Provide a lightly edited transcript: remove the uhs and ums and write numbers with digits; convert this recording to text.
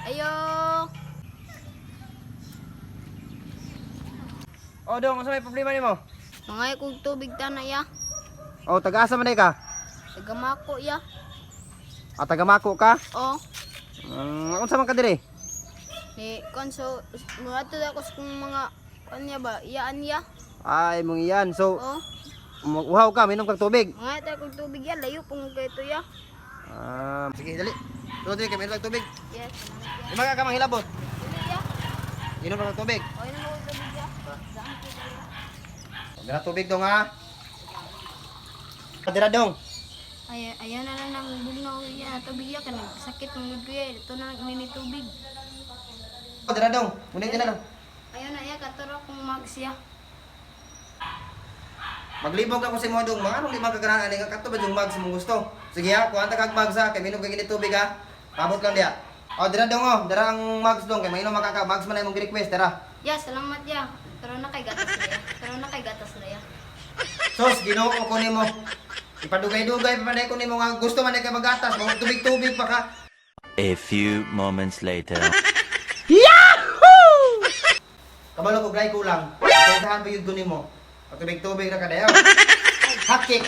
Ayo. O dong, unsa may problema nimo? Mga kog tubig tana ya. O taga-asa man ka? Tagamako ya. Ah, taga Mako ka? O. Unsa man ka diri? Ni konso muadto ako sa kong mga kanya ba iyaan ya. Ay, mong iyan. So, O. uhaw ka, minom kag tubig. Mga ta kog tubig ya, layo pong kay ito ya. Ah, sige, dali. Tulo diri kay minom kag tubig. Yes, salamat ya. Lima ka ka manghilabot. Dili ya. Inom ka kag tubig. O, inom ako tubig ya. Daan ko ya. Dira tubig dong ha. Dira dong. Ay, ayaw na lang ng bugnaw ya, tubig ya, kanang sakit mong ko ya, ito na lang ini tubig. O, dira dong. Munay na lang. Ayaw na ya, katuro kong mags ya. Maglibog ako sa imo dong. Mga anong lima ka ganahan ani nga kato ba yung mags mong gusto? Sige ha, kuha ta kag mags ha, kay minom kag ini tubig ha. Pabot lang diya. O, dira dong o, dira ang mags dong kay mainom ka ka mags man ay imong request dira. Ya, salamat ya. Taro na kay gatas na ya. Taro na kay gatas na ya. Sos, Ginoo ko nimo. Ipadugay-dugay pa man ko nimo nga gusto man kay magatas, mga tubig-tubig pa ka. A few moments later. Kabalo ko gray kulang. Kaya saan pa yun ko nimo? Pag tubig-tubig ra ka dayo. Hakik.